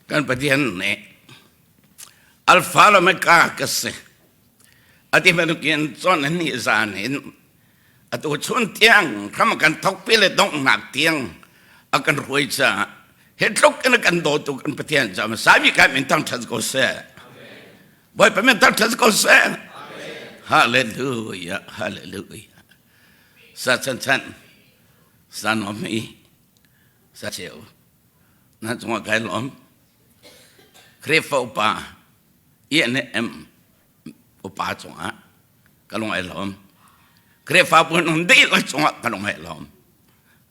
Kan Pathian nih Alpha le Omega ka si. Ati bantukin cawn an nih zan in atu chun tiang hram kan thokpi le donghnak tiang a kan hruai caah hi tluk in a kan dawtu kan Pathian caah sabi kai min thangṭhat ko seh. Bawipa min thangṭhat ko seh. Hallelujah, hallelujah. Sa chan chan, sa nom i, sa cheu. Na cungah kai lawm. Khrihfa upa ENM upa cungah ka lung ai lawm. Khrihfabu nung dihlak cungah ka lung ai lawm.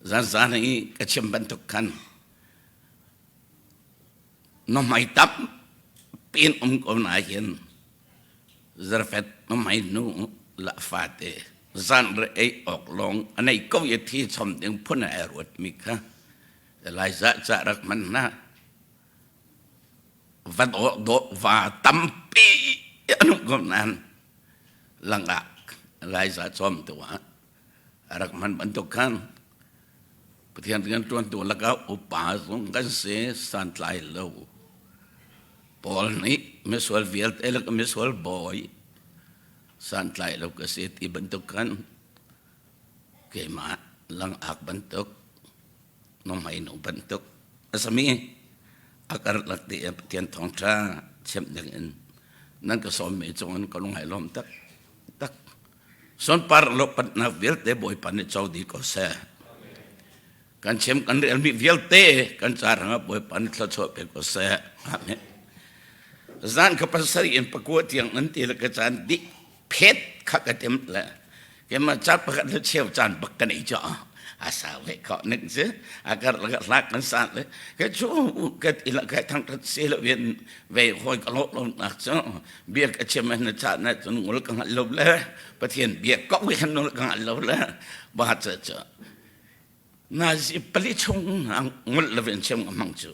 Zan zan i ka chim bantuk khan na hmai tam pin um ko na hin zarfet na hmai nu la fate zan re ei ok long anei ko ye thi chom ding phun ai ruat mi kha lai za cha rak man na va do do va tampi anu ko nan langak lai za chom tu ha rak man bantuk khan Pathian kan ṭuantu lakah upa zong kan si santlai lo. Paul nih misual vialte lak misual bawi santlai lo ka si ti bantuk khan keimah langak bantuk nomhei nu bantuk a sami a karlak ti Pathian thawngṭha chimh ding in nan ka sawmmi cungin ka lung ai lawm tak tak. Sunpar lopatnak vialte Bawipa nih co dih ko seh. Kan chim kan relmi vialte kan ca rangah Bawipa nih thluachuah pe ko seh. Amen. Zan ka pasarih in pakua tiang nan ti le ka caan dih phet kha ka tim le keimah ca pakhat le cheu caan bak kan ei cho a sau ve kho ning si a kar le ka hlak kan san le ka chu ka ti la ka thang tat se lo in ve hoi ka lo lo nak chu bia ka chim na cha na cun ngul ka hngal lo le Pathian bia ko khan nul ka hngal lo le ba cha cha na zi pali chung ngul lo in chim mang chu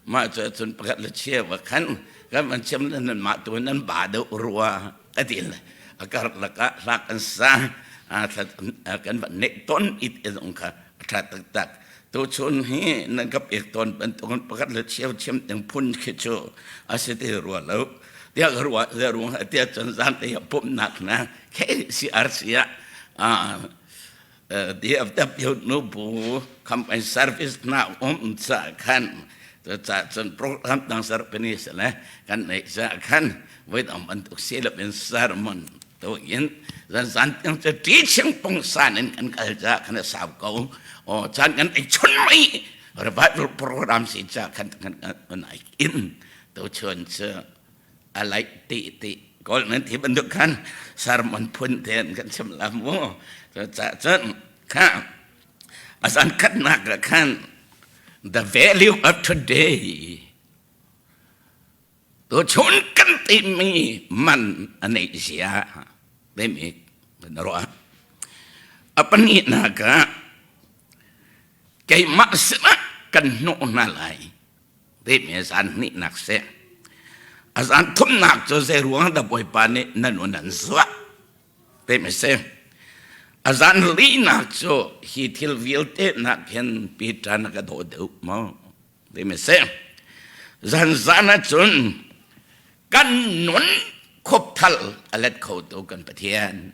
ma cha cun pakhat le chia wa khan kan man chim le nan ma tu nan ba do rua ka ti le akar laka hlak an sa kan van ne ton it ezong kha tha tak tak Tuchun hi nan ka pek tawn bantukin pakhat le cheu chim ding phun khi cu a si ti rua lo. Tiah ka ruah ze ruang tiah cun zan te pumhnak na KCRC ah DFW nu bu campaign service na um ca khan ca cun program dang ser pini se le kan nei ca khan voi dang bantuk si lo in sermon to in zan zan tiang cu teaching pungsan in kan kal ca khan a sau ko o chan kan ei chun mai revival program si ca khan kan kan ai in to chun chu alai ti ti kol nan thi bantuk khan sermon phun ten kan chim lam mu to cha chun kha asan khat nak khan the value of today Tuchun kan timi man a neih zia timi kan ruah. A pahnihnak ah keimah sinah kan hnawh hna lai timi zan hnihnak si. A zan thumnak cu zei ruang dah Bawipa nih nan un an zuah timi si. A zan linak cu hi thil vialte nak hin Peter na ka daw deuh maw? Timi si. Zanzan ahcun kan nun khupthal a let kho tu kan Pathian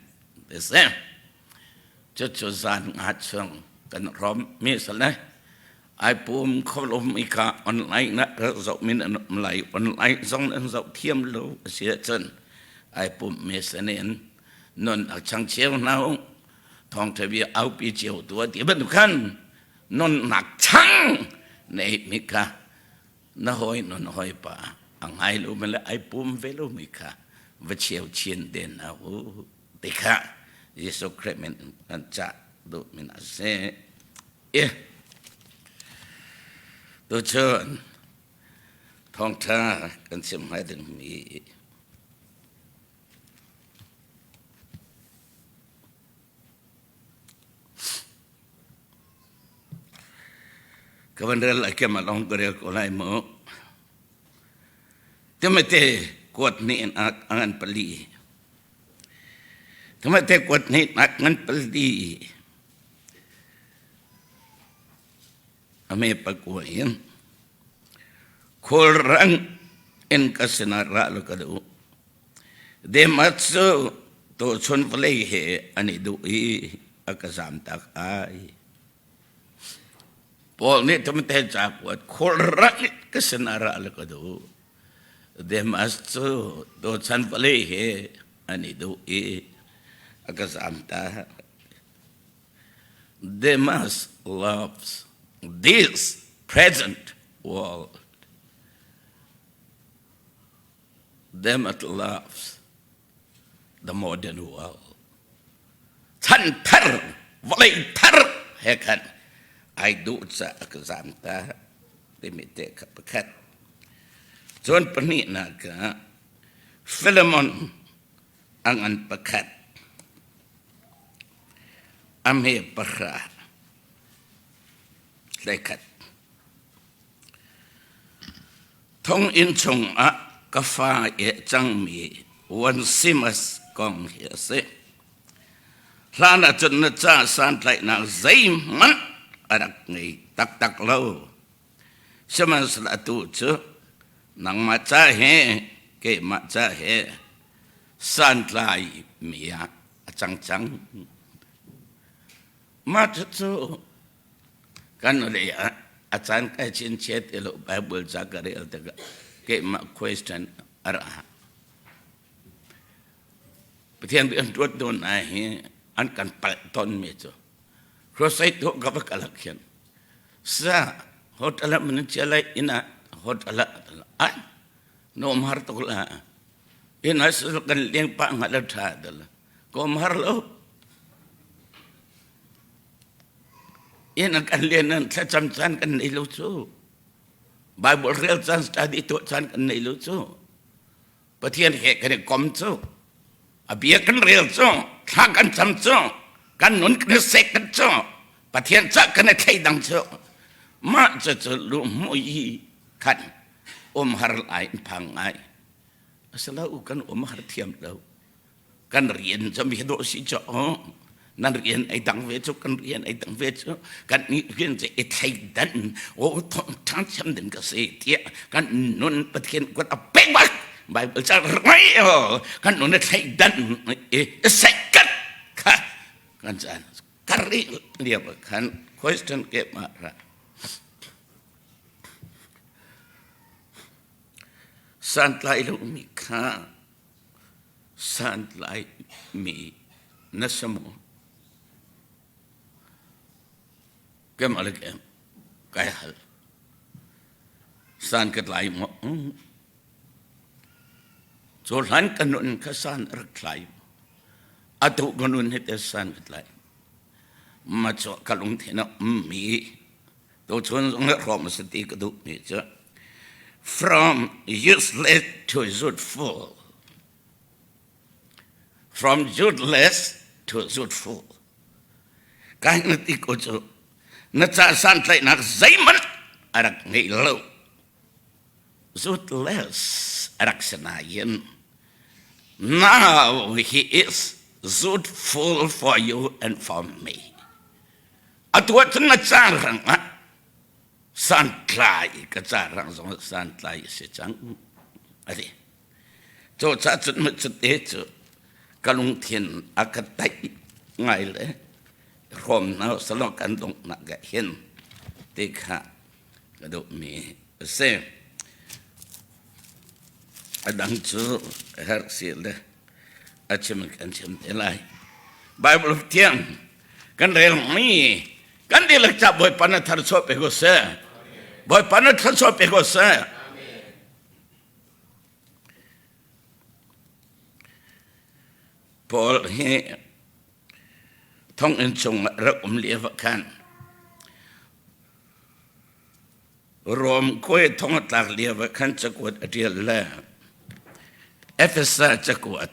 ti si. Cucu zan nga chung kan rom mi sale ai pum kho lo mi kha online na zoh min an um lai online zong an zoh thiam lo a si ahcun ai pum mi sanin nun a chang cheu hna thawngtha bia aupi cio tu ti bantuk khan nunnak chang na mi kha na hawi nun hawi pa a ngai lo mi le ai pum ve lo mi kha va cheu chin den a u ti kha Jesuh Khrih min kan cah duh min a si i tuchun thawngtha kan chim hnga ding mi Ka van rel lai kem along ka rel ko lai mu. Timothy kuat nih in a ngan pali. Timothy kuat nih a ngan pali. Ame pakua in. Khulrang in ka sinah ra law ka duh. Demas cu tuchun vawlei he an i duh i a ka zamtak ai. Paul nih Timote ca kuat khulrang in ka sinah ra law ka duh. Demas cu tuchan vawlei he an i duh i a ka zamtak. Demas loves this present world. Demas loves the modern world. Chan thar, vawlei thar he khan ai duh caah ka zam ta timi te kha pakhat. Cun pahnihnak ah Philemon a ngan pakhat. A hme pahra 11. Thonginn chungah ka fa i cangmi Onesimus kong hi a si. Hlan ahcun na ca santlaihnak zeihmanh a rak ngei taktak lo. Sihmanhsehlaw atu cu nangmah ca he keimah ca he santlai mi ah a cang cang. Mah cucu kan lei ah a caan kai chinchet ti lo Bible ca ka rel tikah keimah question a ra. Pathian rian ṭuan tawn ai hi an kan palh tawnmi cu crusade tuah ka va kal ah khin sa hotel ah mun chia lai inn ah hotel ah ai nom har tuk la inn ah kan leng pa nga la tha dal kom har lo inn ah kan len nan thlacam caan kan nei lo cu Bible rel caan study tuah caan kan nei lo cu Pathian he kan i kom cu a bia kan rel cu thla kan cam cu kan nun kan i sek kan cu Pathian ca kan i thleidang cu mah cu cu luhmuh i khan um har lai in phang ngai asilo kan um har thiam lo kan rian cu mi dawh si cu nan rian ei dang ve cu kan rian ei dang ve cu kan ni rian cu i thleidan o thong thiam ding ka si tiah kan nun Pathian kut a pek bak Bible ca rai o kan nun a thleidan i seikat kha kan caan kari lio khan question ke ma ra santlai lo mi kha santlaimi na si maw? Keimah le kem kai hal. San ka tlai maw? Cu hlan ka nun kha san a rak tlai. Atu ka nun hi te san ka tlai. Ma cu ka lungthin a ummi tuchun zong le hrawm a si ti ka duhmi cu from useless to useful from useless to useful kai na ti ko cu na ca santlaihnak zeihmanh a rak ngei lo useless a rak si nain now he is useful for you and for me Atu ahcun na caarang ah santlai ka caarang zong santlai a si cang a ti. Cu caah cun cute cu ka lungthin a ka taih ngai le hrawm hna usalaw kan donghnak ah hin ti kha ka duhmi a si. A dang cu herh si le a chim kan chim te lai. Bible thiang kan relmi kan dihlak ca Bawipa na tharchuah pe ko seh. Bawipa na thluachuah pe ko seh. Paul hi thonginn chung ah rak um lio ah khan Rom khuai thong a tlak lio ah khan cakuat a ṭial le Efesa cakuat,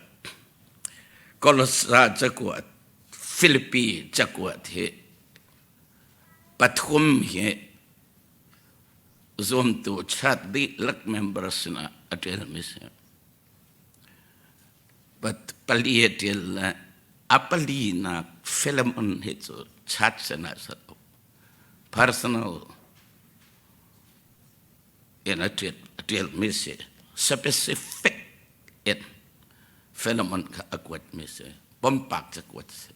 Kolosa cakuat, Filipi cakuat hi pathum hi zuamtu chat dihlak member sinah a ṭialmi si. Pali a ṭial le a palinak Philemon hi cu chat sinah si lo. Personal. In a ṭialmi si. Specific in Philemon kha a kuatmi si. Pumpak cakuat si.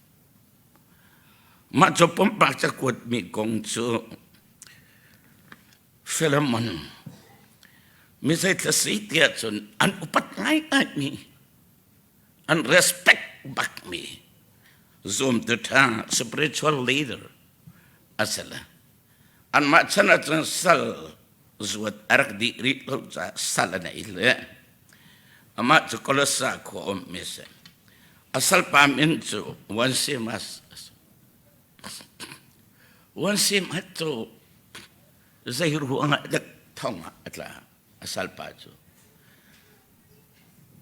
Mah cu pumpak cakuatmi kong cu Philemon mi zeithla si tiah cun an upat ngaingaimi an respect bakmi zumtu ṭha spiritual leader a si le anmah chan ahcun sal zuat a rak dih rih lo caah sal a nei le amah cu Kolossa khua ummi a si. A salpa min cu Onesimus a si. Onesimus cu zei ruangah dah thong ah a tla a salpa cu.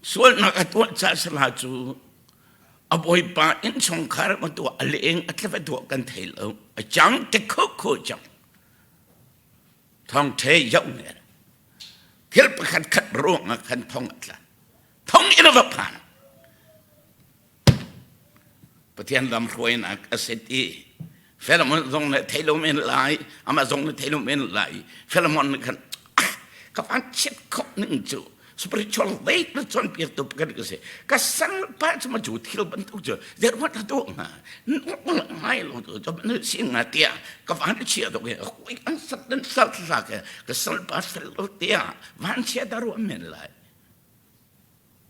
Sualnak a tuah caah sala cu a bawipa innchungkhar a tuah a leng a tlava tuah kan thei lo a cang te kho kho cang thong the yoh ne thil pakhat khat ruang ah khan thong a tla thong in a va phan Pathian lam hruainak a si ti Philemon zong nih thei lo men lai amah zong nih thei lo men lai Philemon nih khan ka van chiat khawh ning cu spiritual way na cawnpiaktu pakhat ka si ka sang pa cu ma cu thil bantuk cu zeruat na tuah hnga ngai lo tu cu na si nga tiah ka van chia tuk i hui an sat dan sal thla ke ka sal pa sal lo tiah van chia da ruah men lai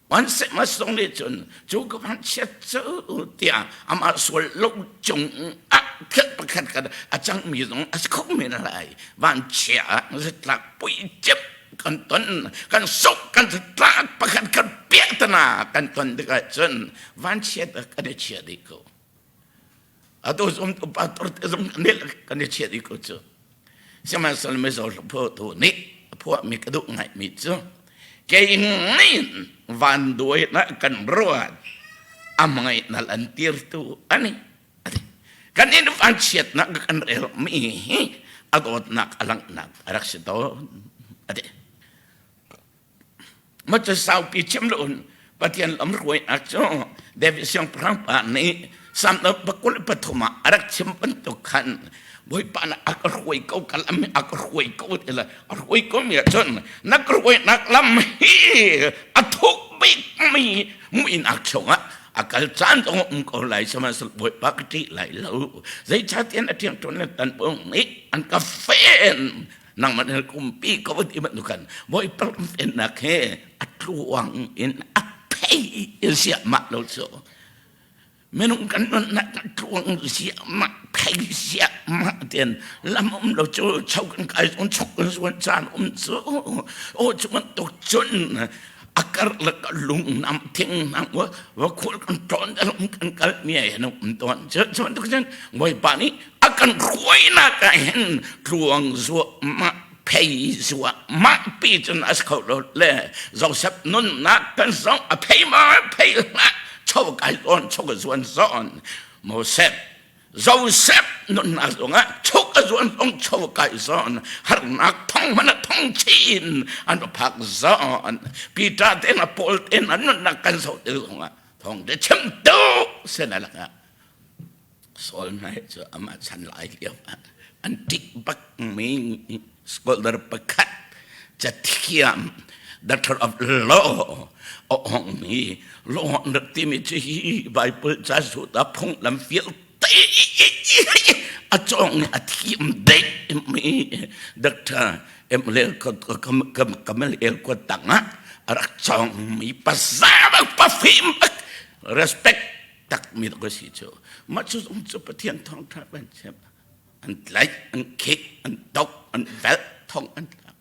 Van sehmas zong nih cun cu ka van chiat cu tiah amah sual lo cung ah thil pakhat khat a cangmi zong a si kho men lai. Van chia ah zatlak pui cep kan ton kan suk kan zatlak pakhat khat piahtana kan ton tikah cun van chiat ah kan i chia dih ko. Atu zong pastor te zong kan i chia dih ko cu. Sihmanhsehlaw mizaw hlaphuahtu nih a phuahmi ka duh ngaimi cu kei nih vanduai na kan ruat a hmangaihnak an tirtu ani kan in vanchiatnak kan relmi hi a dawtnak a langhnak a rak si tawn ati Ma cu saupi chim lo in Pathian lamhruainak cu David siangpahrang pa nih Salm 23 ah a rak chim bantuk khan Bawipa nih a ka hruai ko ka lam hi a ka hruai ko ti le a hruai ko mi ahcun na ka hruainak lam hi a thuk bikmi muihnak chungah a kal caan zong um ko lai sihmanhsehlaw Bawipa ka ṭih lai lo zeicahtiah a ṭiangṭuan le tanpung nih an ka fen nangmah nih kumpi ko ti bantuk khan Bawipa lamfennak he a tluang in a phei ziahmah lo cu minung kan nunnak kan tluang ziahmah phei ziahmah tian lam um lo cu cho kan kai zong chok kan zuan caan um cu o cu bantuk cun a karlak lung nam thing nam wa wa khul kan ṭawn um kan kal mi ai an um tawn cu cu bantuk cun Bawipa nih a kan hruainak ah hin tluang zuahmah phei zuahmah pi cun a si kho lo le Joseph nunnak kan zong a phei ma phei hlah cho kai zawn cho ka zuan zawn Moses Joseph nunnak zongah chuk a zuan zong cho kai zawn harnak thong hmanh a thong chin an va phak zawn Peter te na Paul te na nunnak kan zoh te zongah thong te chim tu sen alak Saul hna cu amah chan lai lio ah an ṭih bakmi scholar pakhat cathiam doctor of law a hongmi law an rak timi cu hi Bible ca suta phunglam vialte a cawng i a thiam dehmi Dr. Emlel Kamal El tang ah a rak cawngmi paza bak pafim bak respect takmi ka si cu mah cu zong cu Pathian thawngṭha kan chim an tlaih an khik an tok an velh thong an thlak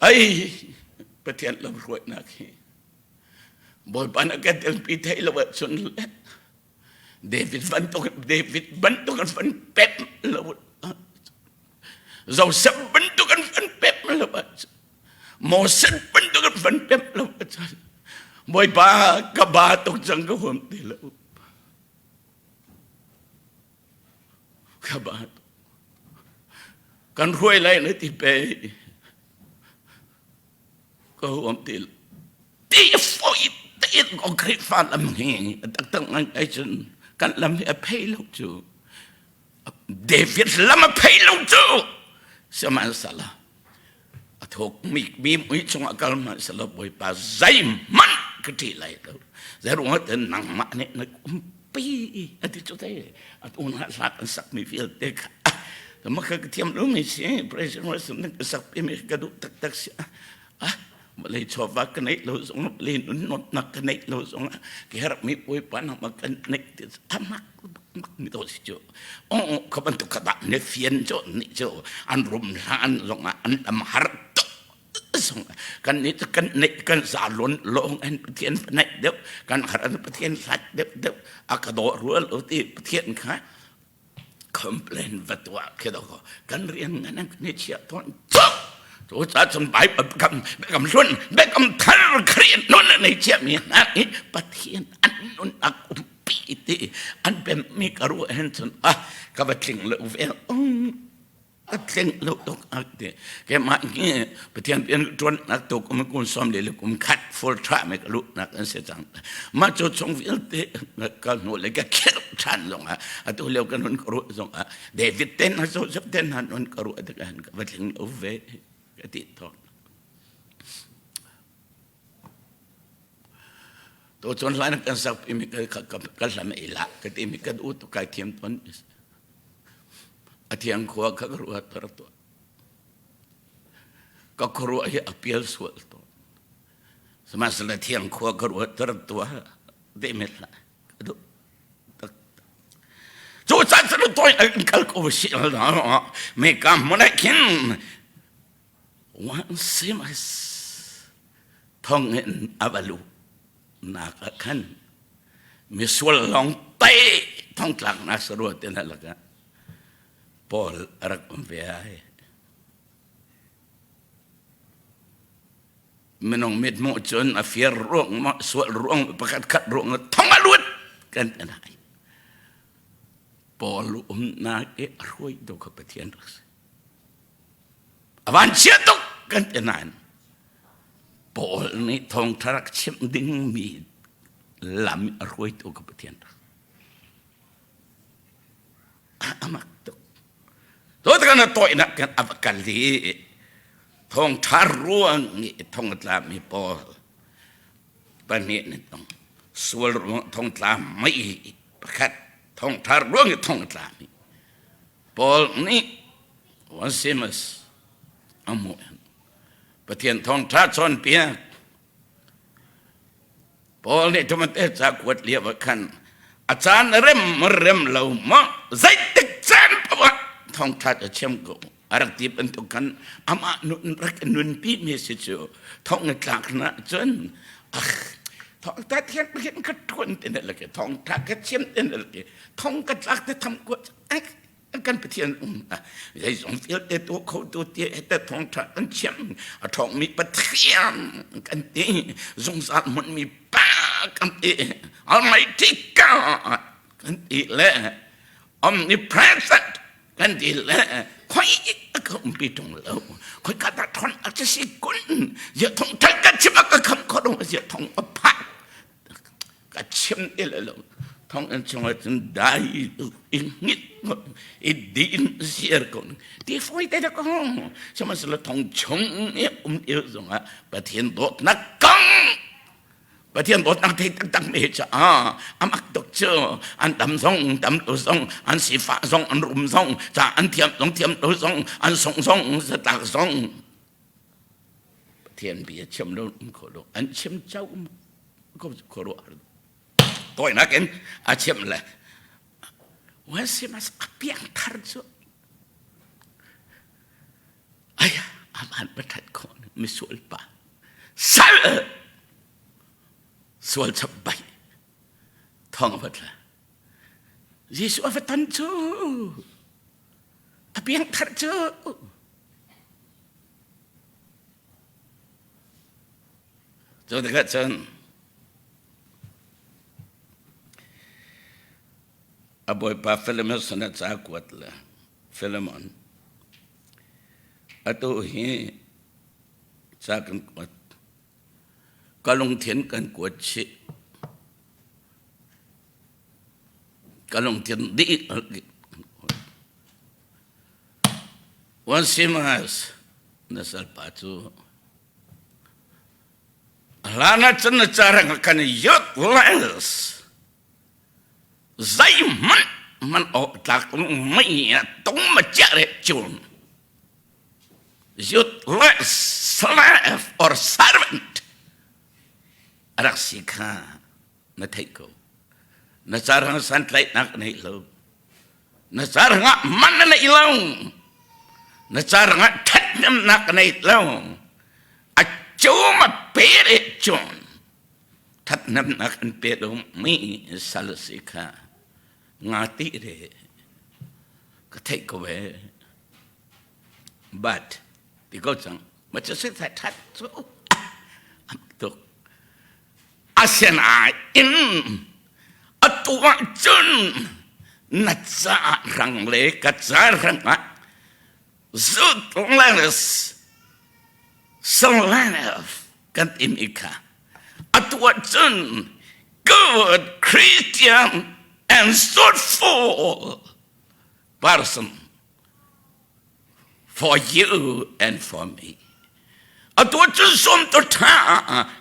ai Pathian lamhruainak hi Bawipa na kan telpi thei lo ahcun le David bantuk David bantuk an van pep lo Joseph bantuk an van pep lo ahcun Moses bantuk an van pep lo ahcun Bawipa ka ba tuk cang ka huam ti lo ka ba kan hruai lai na ti pe ka huam ti lo ti foi te ko Khrihfa lam hi taktak ngai ngai cun kan lam hi a phei lo cu David lam a phei lo cu sihmanhsehlaw. Thuk mi mui chungah kal hmanh selaw Bawipa zeihmanh ka ṭih lai lo. Zeiruangah tiah nangmah nih na umpi a ti cu te. Atu na hla kan sakmi vialte kha mah kha ka thiam lomi si President Wilson nih ka sakpi mi ka duh taktak si. Ah, vawlei chawva ka neih lo zong vawlei nunnawtnak ka neih lo zong ka herhmi Bawipa nangmah kan neih ti amak mak mi to si cu. Oh, kha bantuk kha dah ne fian cu nih cu an rum hlan zong ah an lam har tuk zong kan nih cu kan neih kan za lon lawng an Pathian naih deuh kan har an Pathian hlat deuh deuh a ka daw rual lo ti Pathian kha complain va tuah khi do kan rian ngan an ni chia ton chuk cu ca cun Bible kam kam hlun biakam thar Khrih nun nei chia mi hna hi Pathian an nun ak um pi ti an pem mi ka ru hen cun ah ka va tling lo ve a tling lo tuk ak ti keimah hi Pathian pian tuan nak tu kum kun som le kum khat full tha me ka lu nak an se cang ma chu chung vialte ka hnu le ka khel than zong ah atu leo kan hun ka ru zong ah David ten ha Joseph ten han hun ka ru te kan ka va tling lo ve ka ti thok to chon hlan kan sak imi ka ka hlam ei la ka ti mi ka u tu kai thiam ton a thiang khua kha ka ruat tar to ka khuaruah hi a pial sual to sihmanhsehlaw thiang khua ka ruat tar tua de met la ka duh tak cu caan cu toi an kal ko si me ka hmun ah khin One Simas thonginn a va luh nak ah khan misual lawng te thongtlak na si rua ti na lakah Paul a rak um ve ai. Minung mithmuh cun a fir ruang ma sual ruang pakhat khat ruang thong a lut kan ti lai. Paul umnak i a hruai tu kha Pathian rak si. A van chia tuk kan ti nain Paul nih thawngṭha rak chimh dingmi lam a hruaitu ka Pathian rak. A mak tuk. To kan a tawinak kan a va kal i thawngṭha ruang i thong a tlami Paul pahnih nih tong sual ruang thong tla mei pakhat thawngṭha ruang i thong a tlami Paul nih Onesimus a hmuh. Pathian thawngṭha cawnpiak. Paul nih Timote ca kuat lio ah khan a caan rem rem lo maw zeitik caan paoh ah thawngṭha cu chim ko a rak ti bantuk khan amah nun rak nunpi mi si cu thong i tlak na cun thawngṭha thian thian ka ṭuan ti na lake thawngṭha ka chim ti na lake thong ka tlak te tham ko kan Pathian um zeizong vialte tuah kho tu ti te thawngṭha kan chiam a ṭhawngmi Pathian kan ti zungzal hmunmi Pa kan ti Almighty God kan ti le omnipresent kan ti le khoi ka umpi ṭung lo khoi ka dah ṭhawn a si kun zia thawngṭha ka chim a ka kham kho dong zia thong a phak ka chim ti le lo thonginn chungah cun dai i hngit i din siar ko ti fawi te da ko sihmanhsehlaw thong chung i um il zongah Pathian dawtnak kong Pathian dawtnak thei taktak mi cu amak tuk cu an tam zong tam lo zong an sifah zong an rum zong ca an thiam zong thiam lo zong an sung zong zatlak zong Pathian bia chim lo um kho lo an chim cho um ko khuaruah har tawinak in a chim le Onesimus a piang thar cu aya aman pathat kho misual pa sal sual chap bai thong va tla Jesuh a va ton cu a piang thar cu Cu tikah cun a bawipa Philemon sinah ca kuat le Philemon atu hi ca kan kuat ka lungthin kan kuat chih ka lungthin dih Onesimus. Na salpa cu hlan ah cun na carang ah khan useless zeihmanh man awk tlak mei ah tung ma chiah re cun useless slave or servant a rak si kha na theih ko. Na carang santlaihnak nei lo. Na carang ah man na nei lo. Na carang ah ṭhathnemnak nei lo. A cum a pe le cun ṭhathnemnak an pe lo mi sal si kha nga ti re ka theih ko ve. But ti ko cang ma cu si ṭhat cu am tuk. Asinain atu ahcun na caah rang le ka ca rang ah zutles slave kan timi kha atu ahcun good Christian and thoughtful person for you and for me. Atu cun sum tu ṭha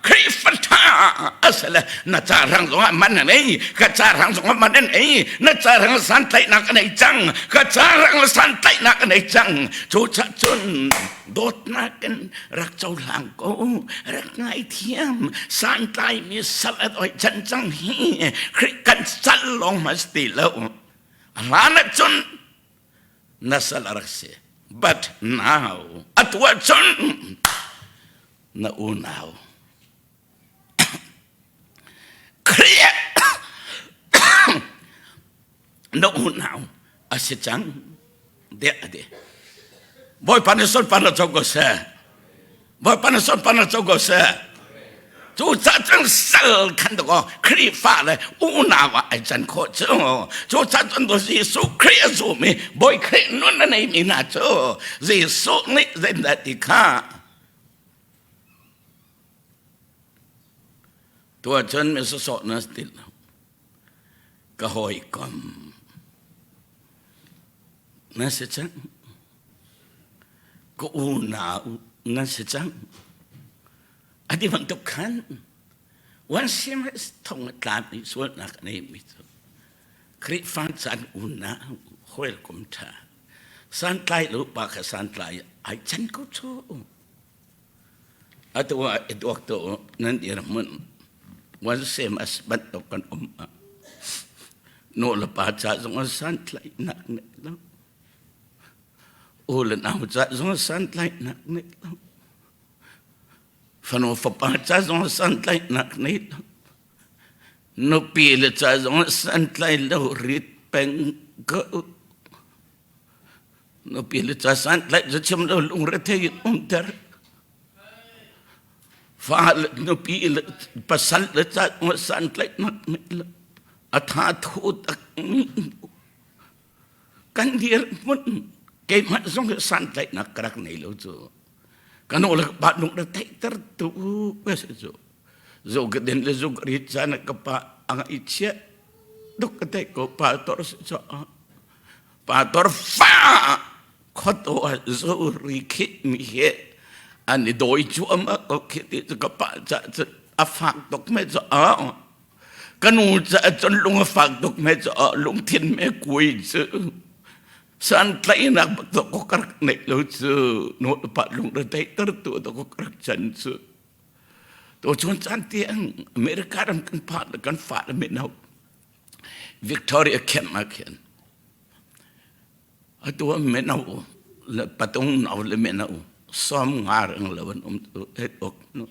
Khrihfa ṭha asale na ca rang zongah man an ei ka ca rang zongah man an ei na ca rang santlaihnak an ei cang ka ca rang santlaihnak an ei cang cu ca cun dawtnak in rak cohlang ko rak ngaithiam santlaimi sal a doi chan cang hi Khrih kan sal lawng mas ti lo hlan ah cun na sal a rak si but now atu ahcun na unau Khrih na unau a si cang de ade Bawipa nih sunpar na co ko seh Bawipa nih sunpar na co ko seh Cucaah cun sal khan dakaw Khrihfa le unau ah ai can khawh cu. Cucaah cun Jesuh Khrih a zum i Bawi Khrih nun a neimi hna cu Jesuh nih zeitindah ti kha tuah cun mi sawsawh na ti lo. Ka hawikom na si cang. Ka unau na si cang. A ti bantuk khan one serious thong a tlami sualnak a neimi cu Khrihfa caan unau hawikom ṭha santlai lo pa kha santlai ai chan ko cu. Atu ah i duak tu nan dirhmun one same as bantuk kan um ah nu le pa ca zong ah santlaihnak neih lo u le nau ca zong ah santlaihnak neih lo Fanu fapa ca zong santlaihnak nei lo. Nupi le ca zong santlai lo rit peng ko. Nupi le ca santlai cu chim lo lungrethei in umter. Fa le nupi le pasal le ca zong santlaihnak nei lo. A tha thu tak mi kan dirhmun keimah zong hi santlaihnak ka rak nei lo cu ka nu le pa lung re theihter tu ka si cu zo ka den le zo ka rit caan ka pa a ngai chia duk ka theih ko pa tor si cho pa tor fa khoto zo ri khit mi he an i doi cu ama ko khit ti cu ka pa ca cu a fak tuk me cu a Ka nu caah cun lung a fak tuk me cu lungthin me kui cu santlaihnak bak to ko ka rak neih lo cu nu pa lung re theihter tu to ko ka rak chan cu to chun caan tiang America ram kan phan le kan fa le mino Victoria camp ah khin atu mino le patung no le mino som nga reng lo an um tu et ok nu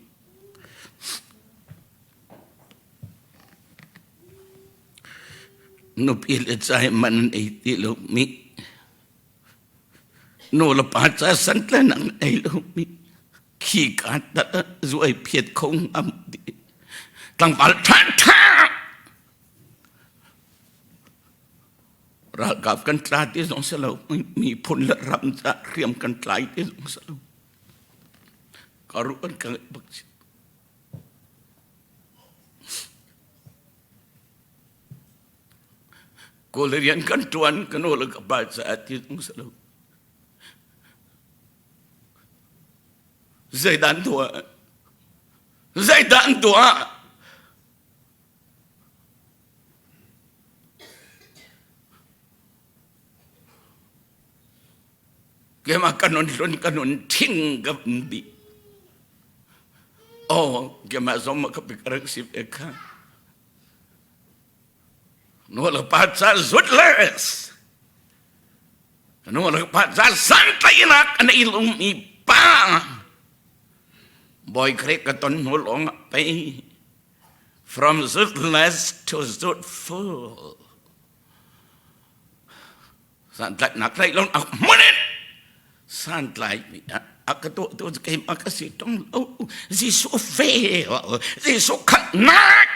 Nupi le ca man an ei ti lomi nu le pa ca santlan an ei lomi khi ka zuai phiat kho ngam ti tlangval ṭha ṭha ralkap kan tla ti zong si lo miphun le ram ca hriam kan tlai ti zong si lo ka ruh an ka ngaih bak si. Kawl rian kan ṭuan kan aw le ka pa caah ti zong si lo. Zeidah an tuah? Zeidah an tuah? Keimah ka nun hlun ka nun thing ka bi. Oh, keimah zong ka pik rak si ve kha. Nu le pa ca zut les. Nu le pa ca santainak an i lung mi pa. Boy Khrih ka ton hnu lawng ah pei from zuthless to zutful. Santlaihnak tlaih lo a hmun in santlai mi a ka tuah tu keimah ka si ṭung lo. Jesuh ve Jesuh khatnak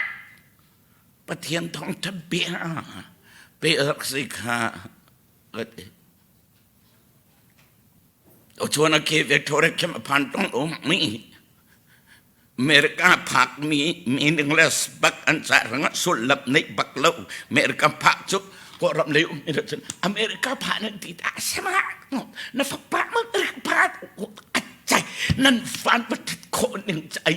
Pathian thawngṭha bia pe rak si kha ka ti. Tuchuan a ke Victoria Camp a phan tong um mi America phak mi meaningless bak an ca rangah sullam nei bak lo America phak cu kawlram lei um mi cun America phah nan ti ta sama na fapa ma pha acai nan fan pathat khawh ning cai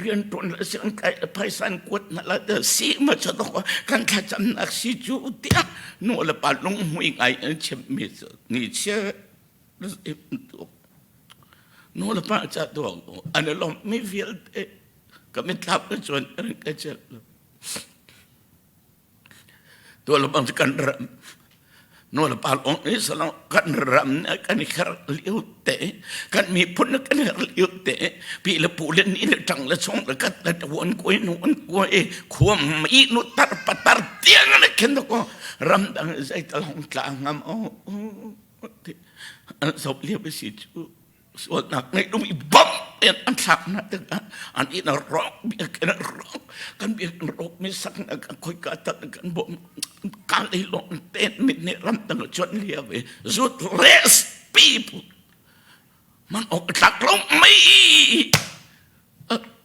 rian tuan la siang kai la phaisa kuat na la si ma cha to kan thlacam nak si cu tiah nu le pa lunghmui ngai an chim mi cu ni chia nu le pa ca tuang an i lawmh mi vialte ka mitthlam ka cuan ring ka celh lo tu le bang kan ram nu le pa lawng i salo kan ram ne kan i her liu te kan miphun ne kan her liu te pi le pu le ni le tang le chung le kat le wan koi nu an koi khuam i nu tar patar tiang ne khen ko ram dang zai tal hong tla ngam o an sop liu si chu sualnak ngeih dum i bam in an thlak hna tikah an inn a rawk biakinn a rawk kan biakinn rawk mi sak na kan khoi ka tat kan bawm ka lei lawng ten mit nih ram tang chuan lia ve zut res people man ok tlak lo mai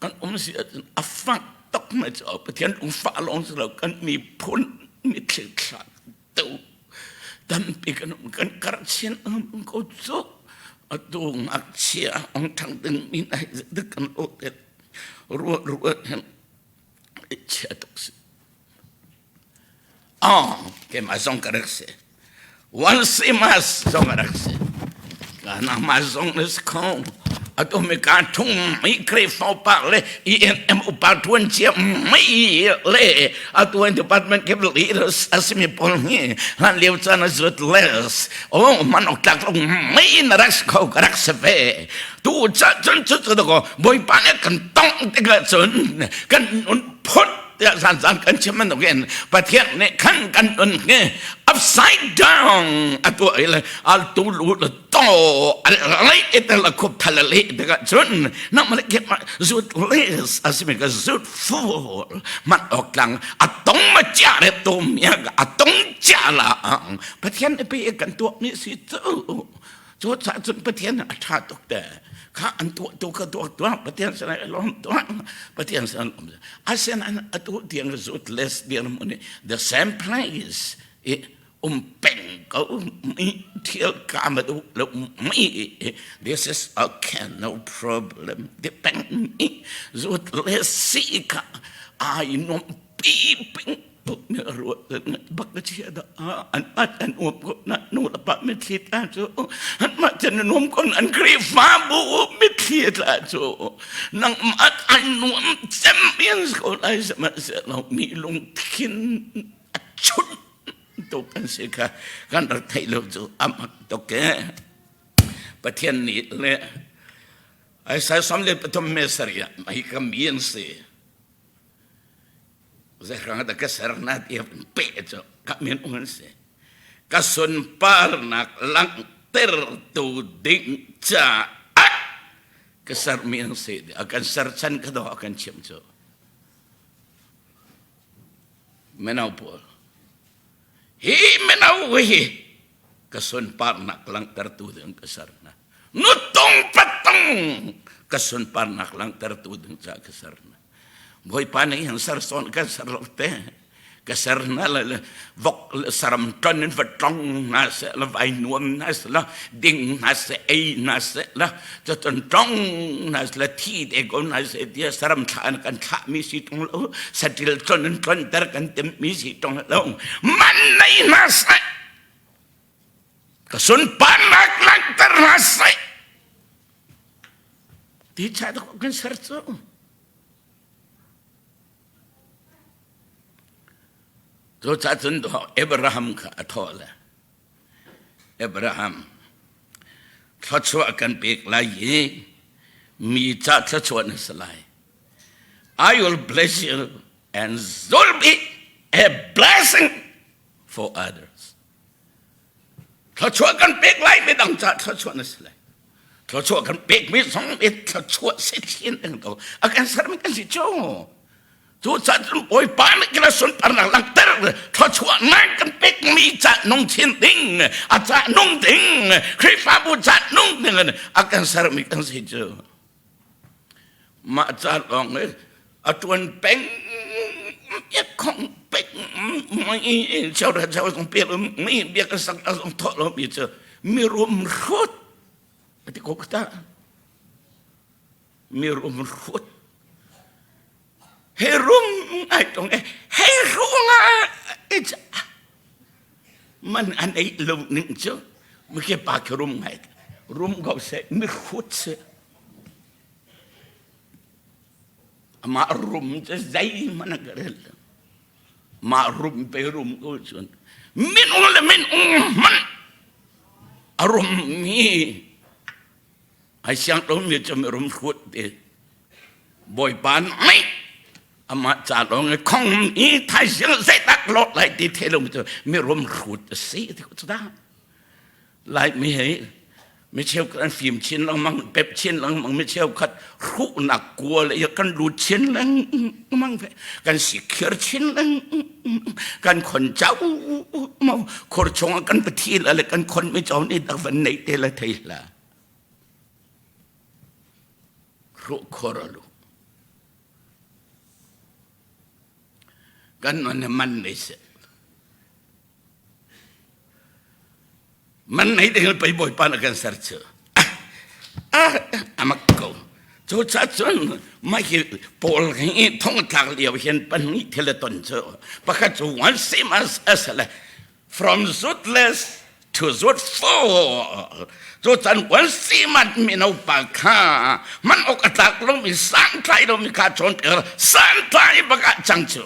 kan um si a fak tak mai chu pathian ung fa long lo kan miphun mi thil thlak tu tampi kan um kan karh chin um ko cu atu ngakchia ong ṭhang ding mi nai dik kan lo te ruah ruah hin chia tuk si oh keimah zong ka rak si one simas zong a rak si kana ma zong is ko atu mi ka thung mi Khrihfa upa le ENM upa tuan cia mi le atu an department ke leaders asimi pawl hi hlan lio caan a zut les oh man ok tlak lo mi na rak kho ka rak se ve tu cha cun cu cu ko bawipa nih kan tong tikah cun kan nun phut tiah zan zan kan chim man in pathian nih khan kan nun hi upside down atu ai le al tu lu le to lai ite la khup thal le tikah cun na ma ke ma zut les asimi ka zut ful man ok tlang atong ma chia re to mia atong chia la pathian pe kan tuak ni si chu chu cha chun pathian a tha tuk te kha an tu tu ka tuak tuak pathian san ai lom tuak pathian san om asen an atu tiang zut les dir mu ni the same place um peng ko mi thil ka ma du lo mi this is okay no problem de peng mi zut le si ka ai nom pi ping tu mi ru bak ka chia da an at an um ko na nu la pa mi thli ta chu an ma chen nom kon an kri fa bu mi thli tla chu nang mat an nuam cem in ko lai ma se lo mi lung thin a chun tuk an si kha kan rak theih lo cu a mak tuk e Pathian nih le Isaiah 33 me sarih ah hi ka mi an si zehrang dah ka ser na ti pe cu ka min um an si ka sunparnak langhter tu ding caah ka sermi an si a kan ser chan ka do a kan chim cu Mino pawl hi mino hi ka sunparnak langhtertu ding ka ser hna nutung patung ka sunparnak langhtertu ding ca ka ser hna Bawipa nih hin ser sawn kan ser lo te. Ka ser hna le vok le saram ṭon in va tlong hna seh la vai nuam hna seh la ding hna seh ei hna seh la cun tlong hna seh la thi te ko hna seh tiah saram thlah in kan thlahmi si ṭung lo saṭil tlon in tlonter kan timhmi si ṭung lo man nei hna seh ka sunparnak langhter hna seh ti cha kan ser cu. Cucaah cun Abraham kha a thawh le Abraham thluachuah kan pek lai i mi ca thluachuah na si lai. I will bless you and you'll be a blessing for others. Thluachuah kan pek lai midang ca thluachuah na si lai. Thluachuah kan pekmi zong i thluachuah si chin ding ko. A kan sermi kan si cu. Cu ca cun Bawipa nih kila sunparnak langhter thluachuah ngai kan pekmi ca nung chin ding, a ca nung ding, Khrihfabu ca nung ding a kan sermi kan si cu. Mah ca lawng i a ṭuan peng khong peng mi cheu cheu zong pek mi biak sak zong thawh lo mi cu mirum hrut ati ko ta mirum hrut he rum ai tong e he runga man an ei lo ning cu mi ke pa ke rum ngai rum ko se mi hrut se Amah rum cu zeihmanh a ka rel lo. Mah rum pe rum ko cun minung le minung hmanh a rummi ai siang lomi cu mirum hrut ti Bawipa nih amah ca lawng i khong i thaizing zeitak lawt lai ti the lomi cu mirum hrut a si ti ko cu dah. Laimi hi mi cheukhat an fim chin lengmang, pep chin lengmang, mi cheukhat hruhnak kual i kan lut chin lengmang ve, kan sikhiar chin lengmang, kan khon cau mau, khor chungah kan pathi la le kan khon mi caw nih dak van nei te la thei hlah. Hruh khor a lu. Kan non man nei seh. Man nei ding pei Bawipa na kan ser cu. A mak ko. Cu ca cun mah hi Paul hi thong tlak lio hin pahnih thil a ton cu. Pakhat cu one same as as le from ruthless to truthful. Cu can one same mino pa kha man ok a tlak lomi santlai lomi kha cawn ter santlai bak ah cang cu.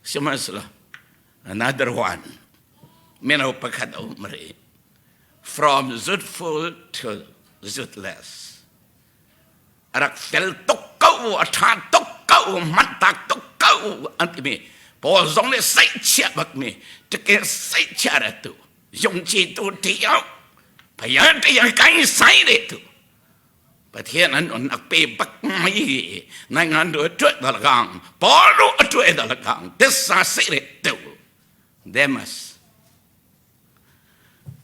Sihmanhsehlaw Another one, mino pakhat a um rih. From zutful to zutless. A rak fel tuk ko, a ṭha tuk ko, hmantak tuk ko an timi Paul zong nih seihchiah bakmi tike seihchiah ra tu yungci tu tiau paya tiang kai sai de tu Pathian an on ak pe bak mai nai ngan do tuet dal gang Paul ru a tuet dal gang tessa se re teu Demas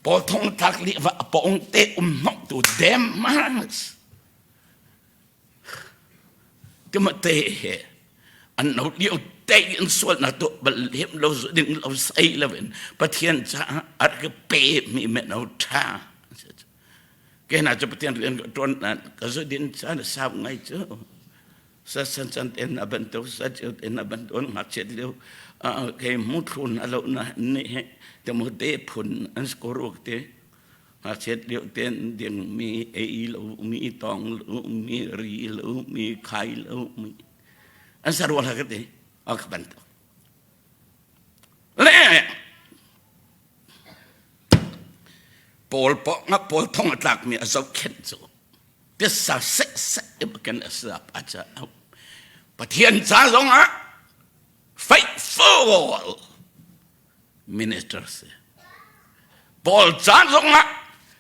Paul thong thak li va pong te um nok tu Demas Timate he an no lio te in sual na to bal lem lo ding lo sai lo in Pathian cha ar ke pe mi me no tha Ke hna cu Pathian rian ka ṭuan nain ka zudin caan a sau ngai cu. Sa san can te na bantuk sa cio te na bantuk ngakchiat lio kei muthlu na lo na ni he te mo te phun an score te ngakchiat lio te ding mi ei lo mi tong lo mi ri lo mi khai lo mi an sarwa la ka te a ka bantuk le Paul pawngah Paul thong a tlakmi a zohkhenh cu tisa sehseh kan a sap a ca Pathian ca zongah faithful minister si. Paul ca zongah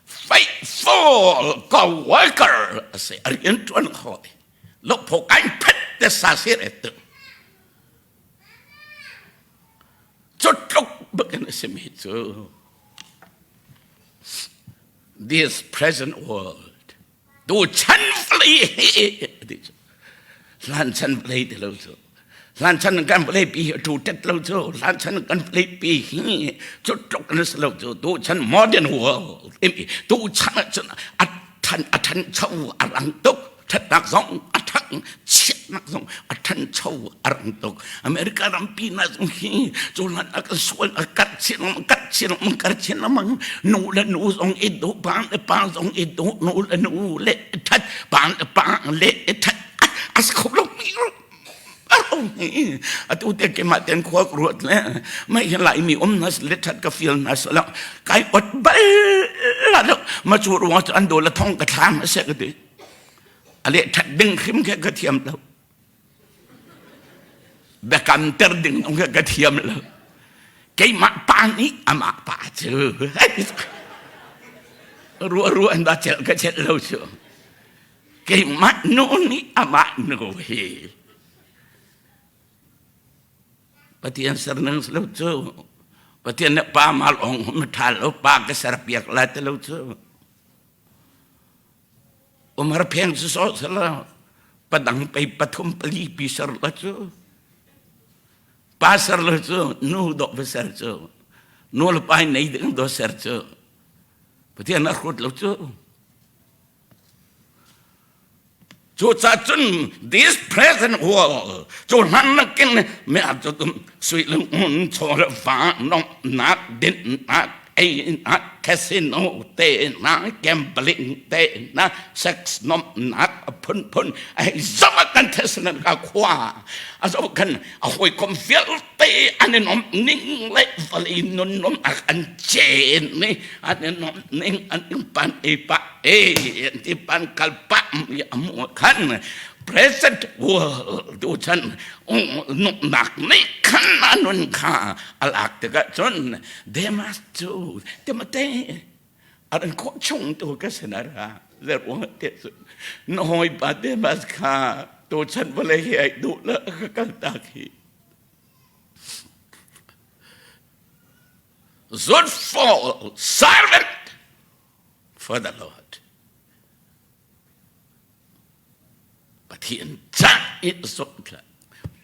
faithful co-worker a si. A rian ṭuan kho. Lopho kain phet te sa sir e tu. Cu tluk bakin a simi cu this present world tu chan vawlei hi ti cu hlan chan vawlei ti lo cu. Hlan chan kan vawlei pi hi tu tet lo cu hlan chan kan vawlei pi hi cu tluk an si lo cu tu chan modern world tu chan ah cun a than a thancho a rang tuk thatnak zong a thang chiatnak zong a thancho a rang tuk America rampi na zong hi cu hlan a kan sual a kat chin kat chin kar chin lamang nu le nu zong i du pa le pa zong i du nu le nu le that pa le pa le that a kho lo mi atu te ke ma ten khua ruat le mai hi lai mi um na le that ka feel na so la kai ot bal la lo ma chu ruang chu an do la thong ka thlam se ka ti ale that ding khim ke ka thiam lo bekam ter ding ong ka thiam lo keimah pa nih amah pa cu rua rua an ba chel ka chel lo chu Keimah nu nih amah nu hi Pathian ser nang lo cu Pathian nih pa mal ong hum tha lo pa ka ser piak la te lo cu umar pheng su so sala padang pei pathum pali pi ser la cu pa ser lo cu nu do va ser cu nu le pa nei ding do ser cu Pathian a hrut lo cu Cucaah cun this present world cu hlan nakin mi a cu sui le ngun chaw le va nomhnak dinnak einak casino te na gambling te na sex nomhnak a phunphun ai zong kan thesnan ka khua a zo kan a hawikom vialte an i nomh ning le vawlei nun nomhnak an cen ni an i nomh ning an in pan ei pa e an ti pan kal pa mi amu khan present world tu chan nomhnak nih khan anun kha alak tikah cun Demas cu Timothy an khawh chung tu ka sinara zeruang te cu na hawipa Demas kha tu chan vawlei hi ai duh la ka kal tak hi Zutful servant for the Lord. Pathian ca i zumh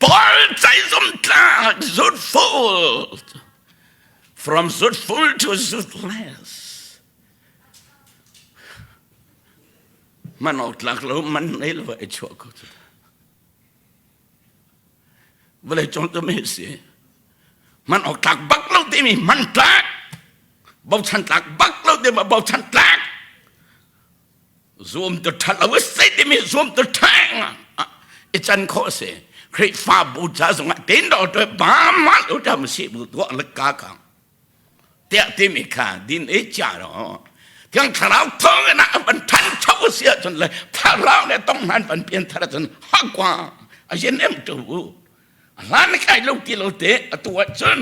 Paul cai zum tlak zutful from zutful to zutless man awk tlak lo man nei lo ai chuah ko cu vawlei cung cu mi si man awk tlak bak lo timi man tlak bochan tlak bak lo timi bochan tlak zum tu ṭhat lo si timi zum tu ṭhang i can khawh si Khrihfabu ca zongah tin do to ba ma lo tam si bu tuah le ka ka tiah timi kha din e cha ro thiang thlarau thong na van than chau sia chun le thlarau le tong han van pian thar chun ha kwa a yen em tu hlan kai lo ti lo te atu ah cun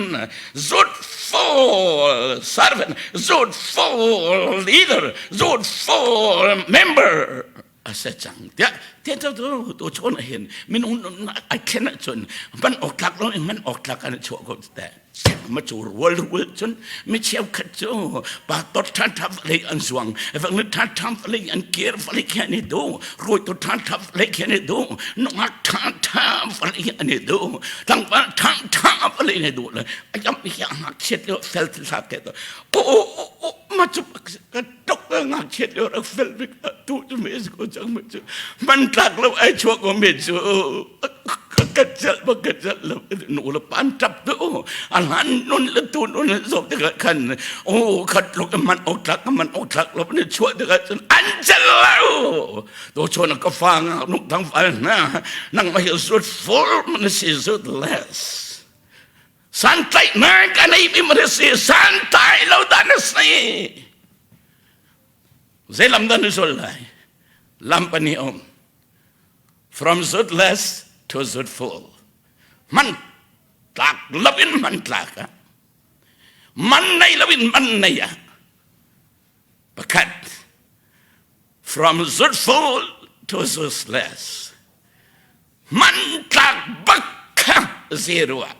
zut full servant zut full leader zut full member a se cang tiah tiah tu tu tu chon hin minung ai thlen ahcun man awk tlak lo in man awk tlak an chuah ko te ma cu rual rual cun mi cheukhat cu pa tot than tha lei an zuang vang ni than tha lei an kir lei khian i du roi to than tha lei khian i du nungak than tha lei an i du tlangval than tha lei ne du le ayam hi ngak chiat le fel thla te to o o o ma chu ka tok ngak chiat le rak fel bik tu chu me ko chang me chu man tlak lo ai chuak ko me chu ka cel ba ka cel lo nu le pan tap tu a hlan nun le tu nun le zo te khan o khat lo man o tlak man o tlak lo ne chua te cun an cel lo to chon ka fa nga nuk thang fal na nang ma hi zut full man si zut less san tlai na ka nei mi man si san tai lo dan si zei lam dan sul lai lam pani om From zutless to zutful. Man tlak lo in man tlak ah. Man nei lo in man nei ah. Pakhat. From zutful to zutless. Man tlak bak kha zero ah.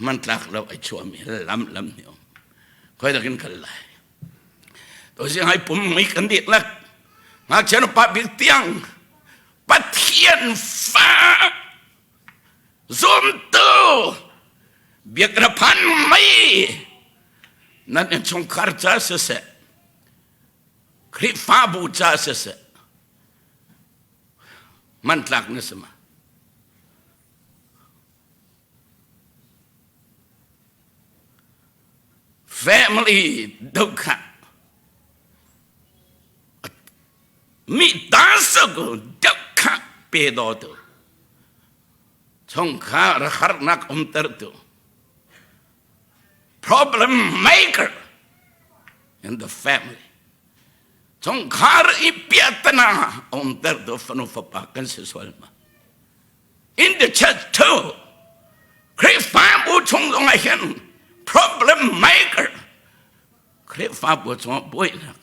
Man tlak lo ai chuami lam lam ni om. Khoi dakin kal lai. To si hai pum mui kan dihlak ngakchia nu pa bik tiang Pathian fa Zumtu biakna phan mei nan innchungkhar ca siseh Khrihfabu ca siseh hmantlak na si ma? Family dohkhah mi ta su dohkhah pe daw tu chungkhar harnak umter tu problem maker in the family chungkhar i piahtana umter tu fanu fapa kan si sual ma in the church too Khrihfabu chung zong ah hin problem maker Khrihfabu chung ah buainak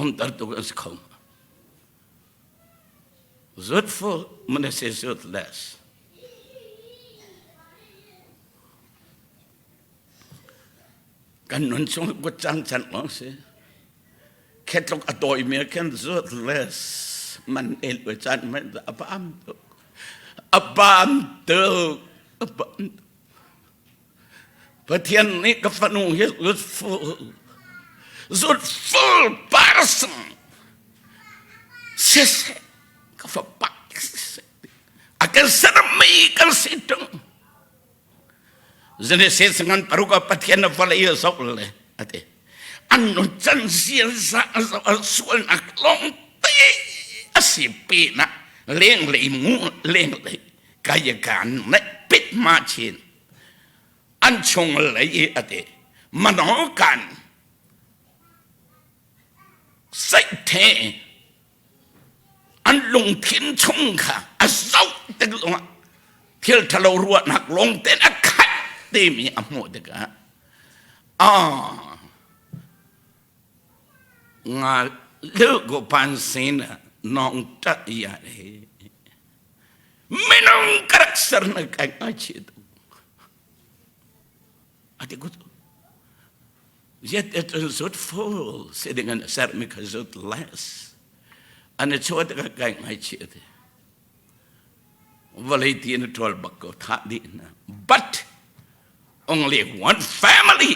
umter tu kan si kho ma Zutful man si zutless. Kan nun chung kut cang chan long si. Khetluk a tawi mi khin zutless man el we chan man a pam tuk. A pam tuk. A pam tuk. Pathian nih ka fanu hi zutful zutful person siseh ka fapa siseh a kan sermi kan si tung Genesis ngan paruk ah Pathian na vawlei a zoh le ati an nun can sian za sualnak lawng te a si pe na leng lei mu leng lei kaya kan ne pit ma chin an chung lei i a ti mano kan saih an lungthin chung kha a zoh tik zongah thil ṭhalo ruahnak lawng tein a khat timi a hmuh tikah ah nga lu ko pan sin nong ta ya le minung ka rak ser na kai ngai chi tu ati ku yet it is zut full sitting in ser mi kha zut less an chuat ka kai ngai chi te vawlei ti na ṭol bak ko tha di na but only one family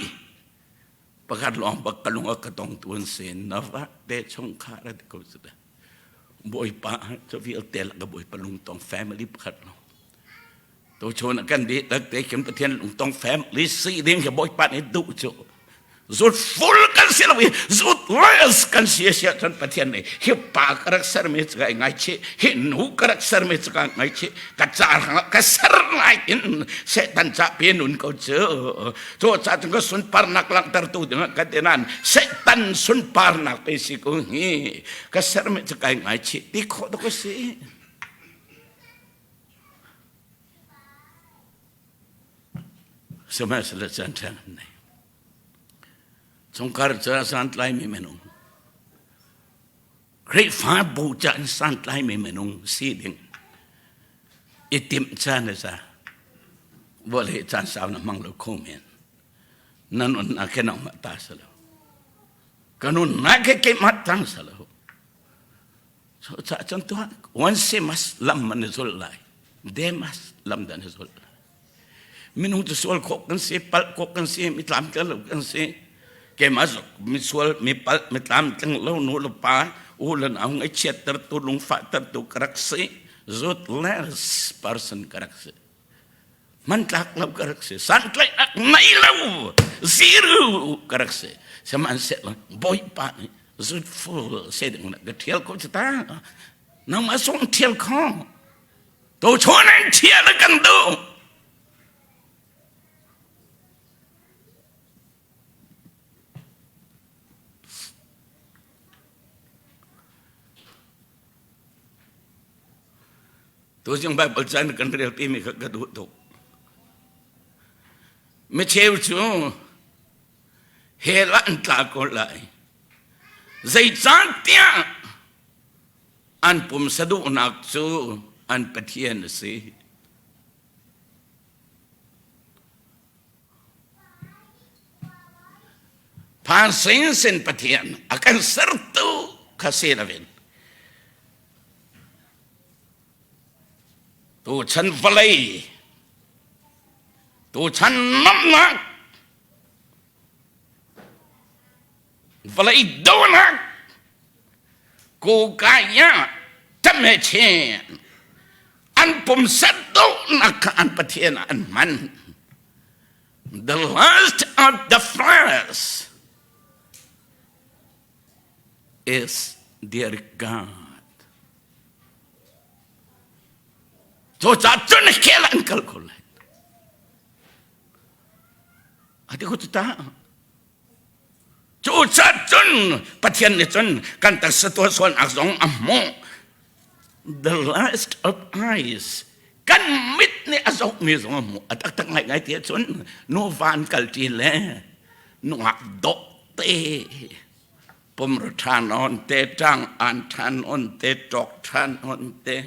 pakhat lawng bak ka lung a ka tong tuan sen na va te chungkhar a ti ko su da Bawipa cu vialte lak ka Bawipa lungtong family pakhat lawng. To chun kan di tak te kim Pathian lungtong family si ding hi Bawipa nih duh cu zut full kan si lo i zut les kan si sia cun Pathian nih hi pa ka rak sermi cu ka ngai chih hi nu ka rak sermi cu ka ngai chih ka ca hrangah ka ser lai in Satan ca pe nun ko cu Cu ca cun ka sunparnak langhtertu dingah ka ti nain Satan sunparnak pe si ko hi ka sermi cu kai ngaichih ti khawh dawk a si. Sihmanhsehlaw caan ṭheng an nei. Chungkhar ca santlaimi minung Khrihfabu ca in santlaimi minung si ding i timh caan a za. Vawlei caan sau na hmang lo kho men. Na nunnak ke nangmah ta si lo. Ka nunnak ke keimah tang si lo. So ca cun tuah one mas lam man zul lai. Demas lam dan zul lai. Minung cu sual khawh kan si, palh khawh kan si, mi tlamtling lo kan si. Keimah zong mi sual, mi palh, mi tlamtling lo nu le pa, u le nau ngaihchiattertu, lungfahtertu ka rak si. Ruthless person ka rak si. Hmantlak lo ka rak si. Santlaihnak ngei lo, zero ka rak si. Sihmanhsehlaw Bawipa nih zutful si ding ka ṭhial ko cu ta. Nangmah zong ṭhial kho. Tuchun in thial a kan duh. Tuzing Bible caan kan rel timi kha ka duh tuk. Micheu cu hell ah an tla ko lai. Zeicahtiah An pumsa duhnak cu an Pathian a si. Phan sin Pathian a kan sertu kha si loin. Tuchan vawlei, tuchan nomhnak, vawlei donak, kukaya tame chin an pumsa dohnak kha an Pathian ah an hman. The lust of the flesh is their God. Cucaah cun hell an kal ko lai. A ti ko cu ta. Cucaah cun Pathian nih cun kan taksa tuahsualnak zong a hmuh. The lust of eyes kan mit nih a zohmi zong a hmuh. A taktak ngaingai ti ahcun nuva an kalṭi le nungak dawh te pumra ṭhan on te ṭang an ṭhan on te ṭawk ṭhan on te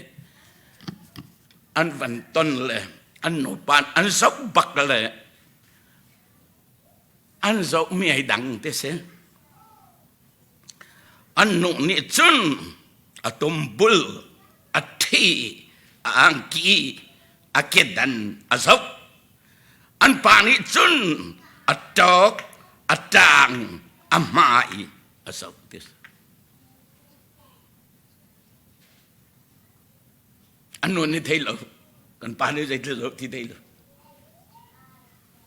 an van ton le an nupa an zoh bak le an zohmi ai dang te si an nu nih cun a tumbul a thi a angki a kedan a zoh An pa nih cun a ṭawk, a ṭaang, a hmai a zoh ti. An nu nih thei lo. Kan pa nih zeitil zoh ti thei lo.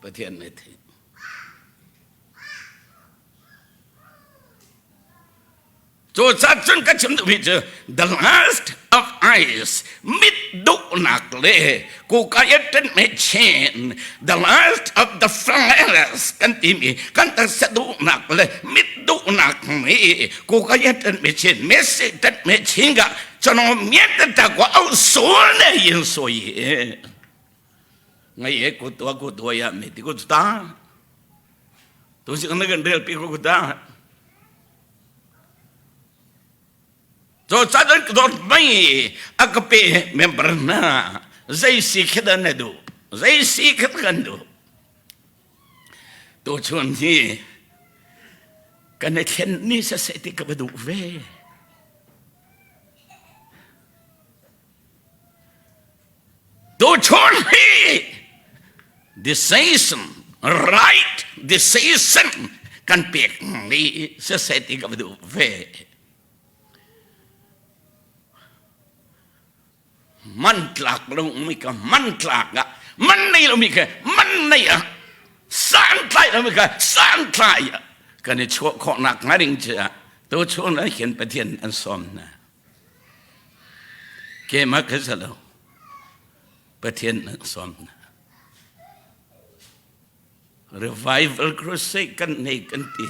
Pathian nih thei. Cucaah cun ka chim duhmi cu the lust of eyes mit duhnak le kukaya me chin the lust of the flesh kan timi kan taksa duhnak le mit duhnak nih kukaya me chin mesi me chin ga chono miet ta ko au sul ne yin so yi ngai e ku tua ku tua ya me ti ku ta tu si kan kan rel pi ku ta Cucaah dawt mei a ka pe member hna zei si khi dah na duh zei si kha kan duh tuchun hi kan i thlen ni saseh ti ka va duh ve Tuchun hi decision right decision kan pek mi siseh ti ka duh ve. Man tlak lo mi ka man tlak ah man nei lo mi ka man nei ah san tlai lo mi ka san tlai ah kan i chuah khawhnak hnga ding cu ah tuchun ah hin Pathian an sawm hna. Keimah ka si lo. Pathian an sawm hna. Revival crusade kan nei kan ti.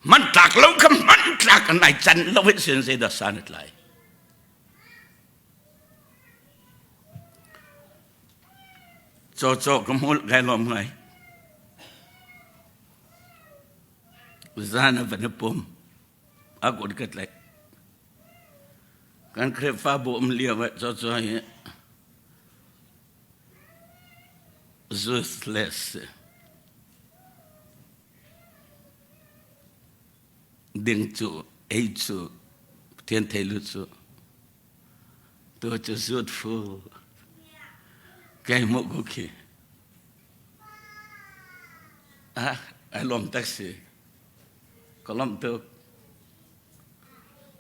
Man tlak lo ka man tlak an ai can lo in sin zei dah san tlai. Cho cho ka mul kai lom ngai. Zan a van i pum. A kut ka tlaih. Kan Khrihfabu um lio ah cucu hi useless ding cu ei cu Pathian thei lu cu tu cu zut fu kai hmuh ko khi Ah, ai lawm tak si. Ka lawmh tuk.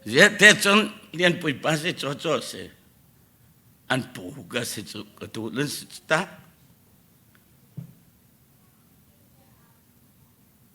Ziah cun Lianpui pa si caw caw si. An pu ka si cu ka tu lun si ta.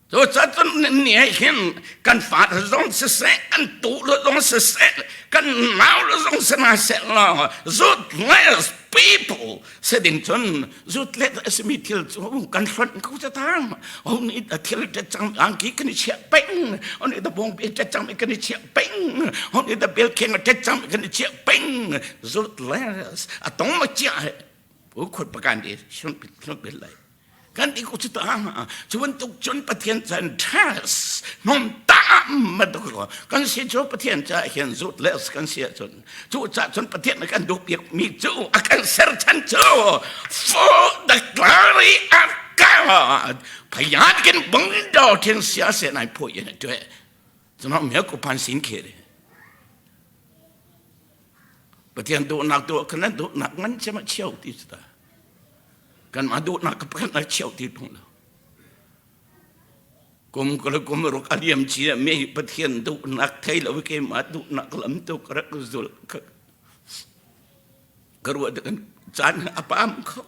Cu cun ni hin kan fa zong siseh, kan tu zong siseh, kan nau zong si hna seh law ruthless people si ding cun ruthless a simi thil cu kan hlonh ko ca tang. Ho nih a thil ṭet cang angki kan i chiah peng, ho nih da bawngpi ṭet cang kan i chiah peng, ho nih da belkheng a ṭet cang kan i chiah peng. Ruthless a tong ma chiah he u khut pakan di hlun hlun lai. Kan ti ko cu ta cu bantuk cun Pathian chan test nom tam bantuk ko kan si cu Pathian ca hian zut le kan si ahcun cu ca cun Pathian na kan duh piak mi cu a kan ser chan cu for the glory of God phayat kin bang do thin sia se nai phu yin tue ကျွန်တော်မြေကိုဖန်ဆင်းခဲ့တယ်။ Pathian duhnak tuah kha nan duhnak ngan cem a cheu ti cu ta. Kanmah duhnak ka pakhat a cheu ti tung lo. Kum kul kum ruk a liam cia mi Pathian duhnak thei lo keimah duhnak lam tu ka rak zul ka ka ruah kan caan a pam kho.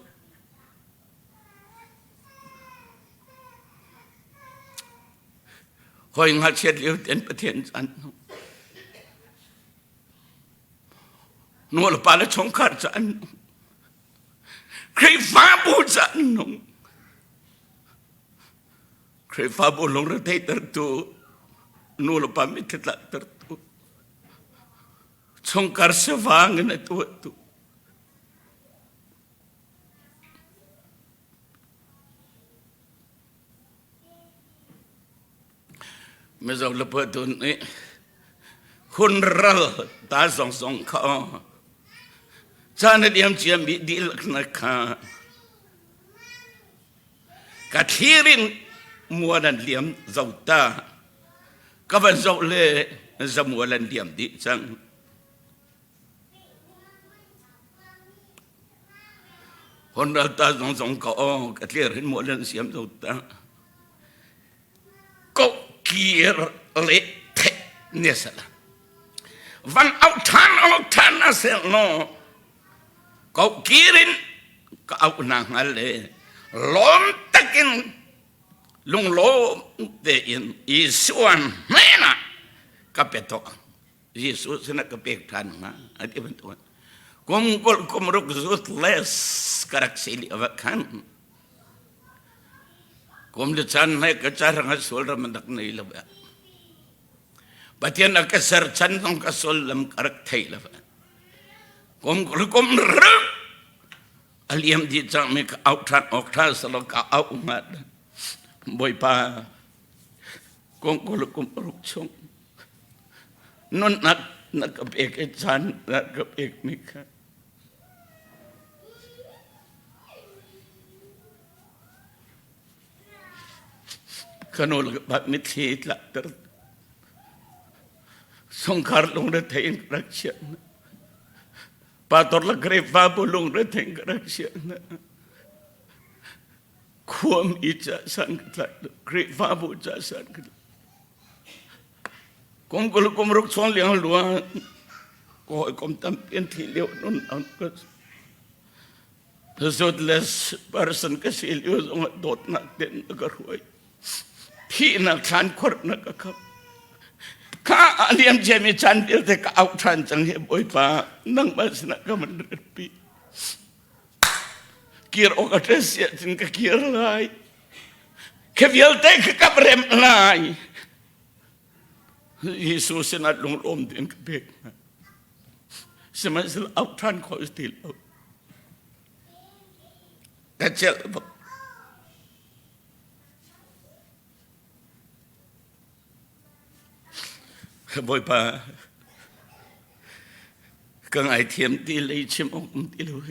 Hoi ngakchiat lio ten Pathian caan Nu le pa le chungkhar ca an nung. Khrihfabu ca an nung. Khrihfabu lungretheihtertu nu le pa mitthli tlaktertu chungkhar sivang in a tuahtu Mizo le Phuatun nih hun ral ta zong zong kha caan a liam ciami dihlak na kha ka thlir in mual an liam zo ta ka van zoh le zamual an liam dih cang. Hon ral ta zong zong ka aw ka tler hin mual an siam zo ta. Ko kir le the ne sala. Van au than au than a sel no. Ko kirin ka au na ngal le lom takin lunglawm tein Isuan hnenah ka pe to. Jesuh sinah ka pek ṭhan hnga a ti bantuk kum kul kum ruk ruthless ka rak si lio ah khan kum le chan he ka carang a sual ram rak nei lo Pathian a ka ser chan zong ka sullam ka rak thei lo kum kul kum ruk a liam dih cang mi ka auh ṭhan awk ṭha salo ka auh hnga Bawipa kum kul kum ruk chung nunnak na ka pek i caan na ka pekmi kha ka nu le ka pa mitthli tlakter sungkhar lungrethei in ka rak chiah hna pastor le Khrihfabu lungrethei in ka rak chiah hna khuami ca san ka tlai Khrihfabu ca san ka tlai Kum kul kum ruk chuang liang luan ka hawikom tampi an thih lio nun an ka Ruthless person ka si lio zong ah dawtnak ten na ka hruai. Thihnak thlan khorh na ka khap. Kha a liam ciami caan vialte ka auh ṭhan cang hi Bawipa nangmah sinah ka man ratpi. Kir awk a ṭes siah cun ka kir lai. Khi vialte kha ka remh lai. Jesuh sinah lunglawm tein ka pek hna. Sihmanhsehlaw auh ṭhan khawh ti lo. Ka celh bak. Bawipa, ka ngaithiam ti lei chim awk um ti lo.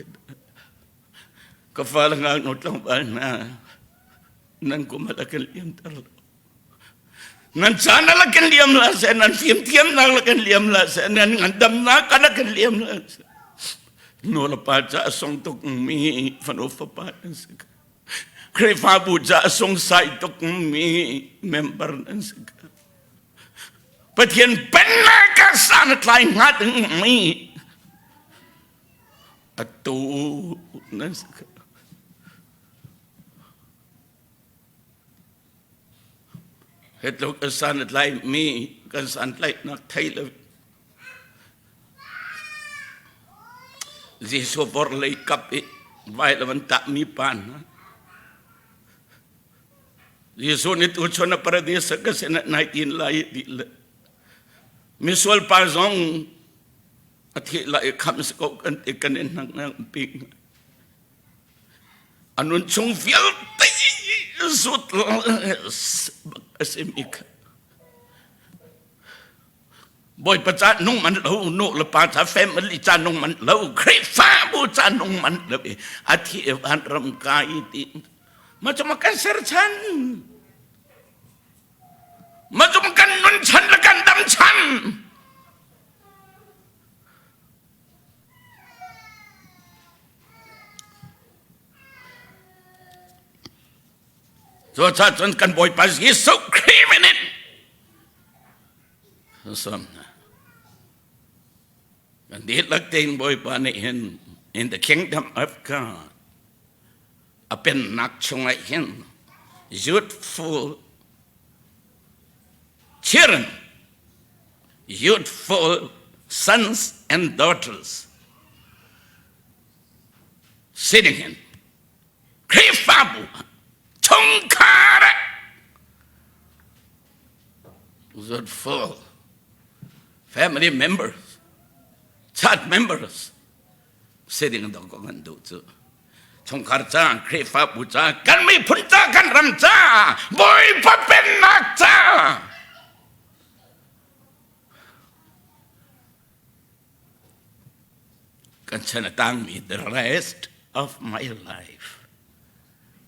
Ka fale ngaknu tlangval hna, nan kum a kan liamter lo. Nan caan a kan liam la seh, nan fimthiamnak la kan liam la seh, nan ngandamnak a kan liam la seh. Nu le pa ca sung tuk mi fanu fapa nan si ka. Khrihfabu ca sungsai tuk mi member nan si ka. Pathian pennak ah san a tlai hnga ding mi atu nan si ka. Hi tluk a san a tlaimi kan santlaihnak thei lo. Jesuh vorlei kap i vailam an tahmi pa hna. Jesuh nih tuchun a paradis ka sinah nai tin lai ti le misual pa zong a thih lai kham si ko kan ti kan in hnak nang pi A nun chung vialte zut a simi kha Bawipa ca nung man lo nu le pa ca family ca nung man lo Khrihfabu ca nung man lo i a thi van ram kai ti ma cu ma kan ser chan ma cu ma kan nun chan le kan dam chan. Cucaah cun kan Bawipa Jesuh Khrih min in sawm hna. Kan dihlak tein Bawipa nih hin in the kingdom of God a pennak chungah hin youthful children, youthful sons and daughters sitting in Khrihfabu chungkhar ah youthful family members, church members sitting dong ko ngan duh cu chungkhar ca Khrihfabu ca kan miphun ca kan ram ca Bawipa pennak ca kan chan a tangmi the rest of my life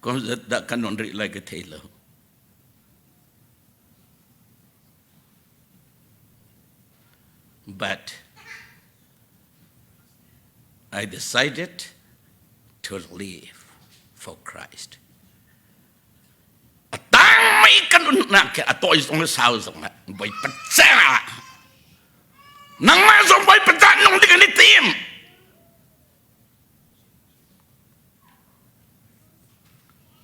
kum zat dah kan non rih lai ka thei lo but I decided to live for Christ. A tangmi kan unnak khi a tawi zong le sau zong ah Bawipa caah nangmah zong Bawipa caah nung ding an i tim.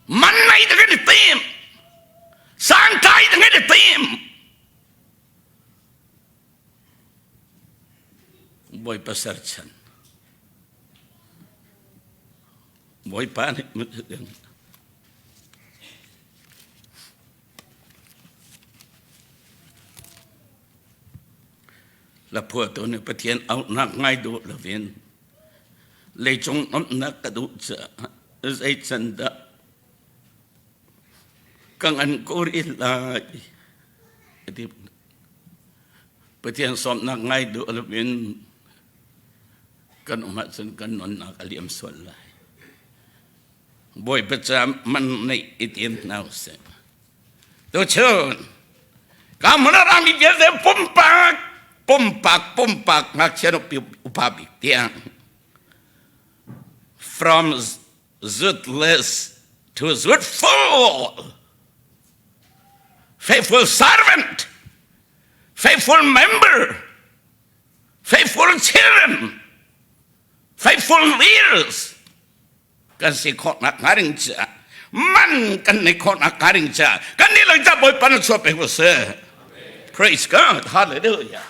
Man nei ding an i tim. Santlai ding an i tim. Bawipa serchan. Bawipa nih Laphuatu nih Pathian auhnak ngai duh loin leicung nuamhnak ka duh caah zei can dah ka ngan ko rih lai ti. Pathian sawmnak ngai duh loin kan um ahcun kan nunnak a liam sual lai. Bawipa ca man neih i tim hna usih. Tuchun ka hmun a rami vialte pumpak pumpak pumpak ngakchia nupi upa bik tiang from zootless to zootful faithful servant faithful member faithful children faithful leaders kan si khawhnak hnga ding caah man kan nei khawhnak hnga ding caah kan nih lang ca Bawipa na chuah pek u sih. Praise God. Hallelujah.